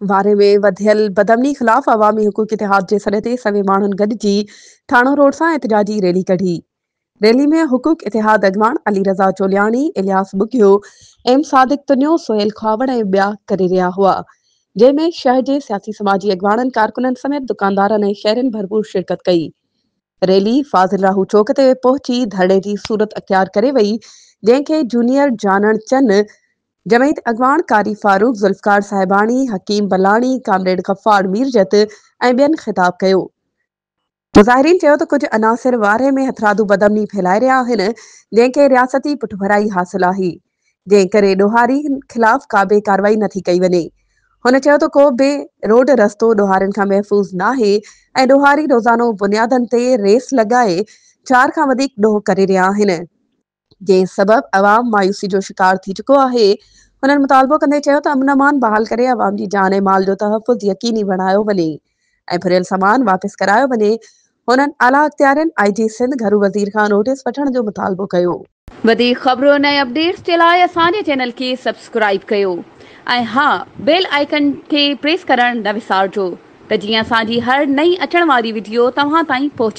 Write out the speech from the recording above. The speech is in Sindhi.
وارهه ۾ وڌيل بدامني خلاف عوامي حقوق اتحاد جي سڏ تي سوين ماڻهن گڏجي ٿاڻو روڊ سان احتجاجي ريلي ڪڍي. ريلي ۾ حقوق اتحاد اڳواڻ علي رضا چولياڻي، الياس ٻگهيو، ايم صادق تنيو، سهيل کهاوڙ ۽ ٻيا ڪري رهيا هئا. جنهن ۾ شهر جي سياسي سماجي اڳواڻن، ڪارڪنن سميت دڪاندارن ۽ شهرين ڀرپور شرڪت ڪئي. ريلي فاضل راهو چوڪ تي پهچي ڌرڻي جي صورت اختيار ڪري وئي، جنهن کي جونيئر جانڻ چن، جمعيت اڳواڻ قاري فاروق، ذوالفقار صاحباڻي، حڪيم بلاڻي، ڪامريڊ غفار ميرجت ۽ ٻين خطاب ڪيو. مظاهرين چيو ته ڪجهه عناصر وارهه ۾ هٿرادو بدامني ڦهلائي رهيا آهن، جنهن کي رياستي پٺڀرائي حاصل آهي، جنهن ڪري ڏوهارين خلاف ڪا به ڪارروائي نٿي ڪئي وڃي. هن چيو ته ڪو به روڊ رستو ڏوهارين کان محفوظ ناهي ۽ ڏوهاري روزانو بنيادن تي ريس لڳائي چار کان وڌيڪ ڏوهه ڪري رهيا آهن. جنهن سبب عوام مايوسي جو شڪار ٿي چڪو آهي. هنن مطالبو ڪندي چيو ته امن امان بحال ڪري عوام جي جان ۽ مال جو تحفظ يقيني بڻايو وڃي ۽ ڦريل سامان واپس ڪرايو وڃي. هنن اعليٰ اختيارين، آء جي سنڌ، گهرو وزير کان نوٽيس وٺڻ جو مطالبو ڪيو. وڌيڪ خبرن ۽ اپڊيٽس جي لاء اسان جي چينل کي سبسڪرائيب ڪيو ۽ ها بيل آئيڪن کي پريس ڪرڻ نه وسارجو ته جيئن اسان جي هر نئين اچڻ واري وڊيو توهان تائين پهچي.